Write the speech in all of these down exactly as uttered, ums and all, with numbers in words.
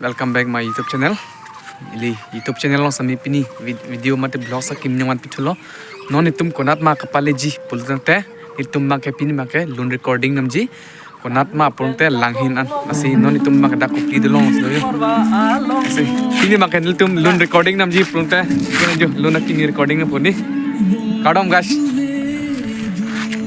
Welcome back my YouTube channel. Ili YouTube channel along sami pini vid- video mate vlog sa kim nyong an pithulo. Non itum konat ma kapaleji pulotangte, itum ma ke pini ma ke lun recording namji. Konat ma pulotangte Langhin an. Lasi non itum ma ke dak kopi dulong so yo. Lasi pini ma ke itum lun recording namji pulotangte. Itum jo lun akimi recording na puni. Kardom guys.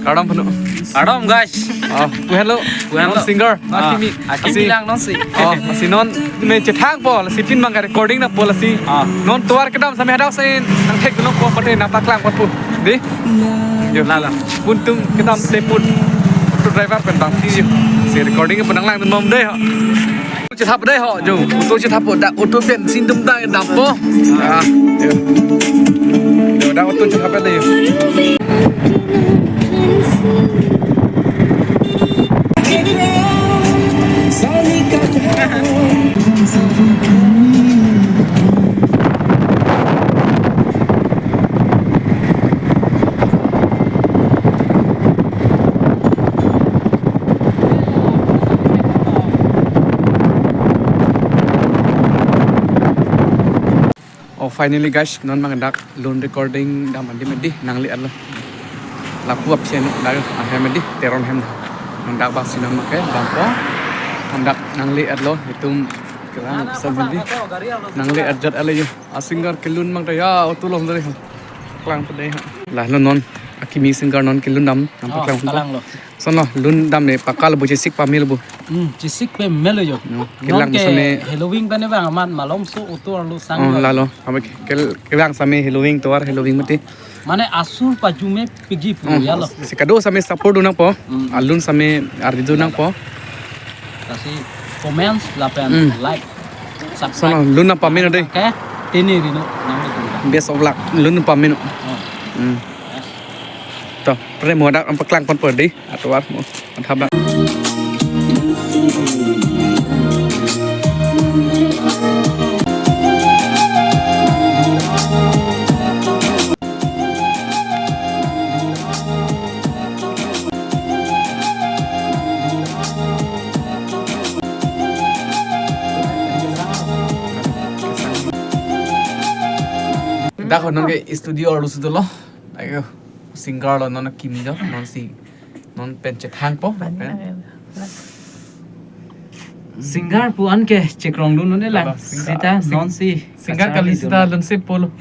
Kardom punu. Kardom guys. Oh, pu hello. Pu hello. Non singer. Ah, akimi. Akimi. Lasi lang non si. Oh, lasi non me chethangpo, lasi pini ma ke recording napo lasi. Ah. Non tovar kedam sami hadak sen nangthek dunokpo pate nangpaklang ponpo. Dei. Yo. Lalo. Pun itum kedam te pun. Auto driver pen bang ti yo. Si recording pun nanglangdun mom dei ho. Chethap dei ho jo. Auto chethap po dak auto pen sindum dang dampo. Ah, yo. Yo, dak auto chethap dei yo. Oh, finally guys, non ma ke dak lun recording dam adim dei, nangli-etlo. Lapu apsi no dak ahem dei, Teron hem. Non dak basi non ma ke dampo. Non dak nangli-etlo, itum kelang sa dei. Nangli-et jat ale yo. A singer kelun ma ke ya, auto lom dei. Klang pe dei ha. Lalo non akimi singer non kelun dam, nangpaklang. Oh, kalanglo. Sonlo, lun dam ne pakal bu chesik pamelo bu. Hmm, chesik pamelo yo. No, non kelang ke sami. Halloween pen vang amat malom so auto arlo sang. Oh, yo. Lalo. Abe ke-, kel-, kelang sami Halloween tovar Halloween mati. Mane asur pajume piji pu ya lo. Si kado sami support dun nangpo. Hmm. Alun sami arju dun nangpo. Lasi comments lapen, hmm, like. Sonlo, subscribe. Lun nangpamelo dei. Ke tini rino nang itu. Best of luck. Lun pamelo. Oh. Hmm. Yes. To, pre mo dak nangpaklang ponpo dei. Atovar mo. Mantap dak. Dak ho non ke studio arlo si dolo. Ayo, singer lo non akimi lo, non si, non pen chethangpo, pen. Singer pu an ke chekrong dun non lang. Aba, singer, sita sing-, non si singer kachari kali dun. Sita lun si polo.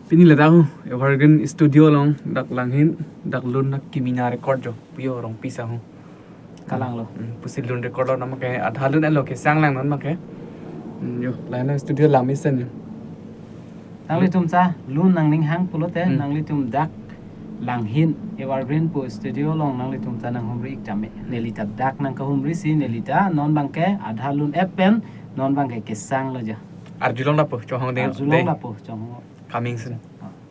Pini le dak ho, Evergreen Studio along, dak Langhin, dak lun akimi na record jo, pu yo Rongpi sahang. Kalanglo. Hmm, pusi lun record lo non ma ke adha lun-etlo kesang lang non ma ke. Hmm, yo, lahenlo studio lam isen yo. Nanglitum cha lun nangning hang pulote, hmm, nanglitum dak Langhin Evergreen pu studio along nanglitum cha nanghumri ik tame. Nelita dak nangkahumri si nelita non bang ke adha lun-et pen non bang ke kesanglo ja. Arjulong lapu chonghong dei. Arjulong dei. Lapu chonghong. Coming soon.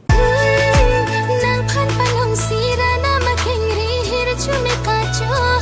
Nangphan palong sira nama kengri hir chume kacho.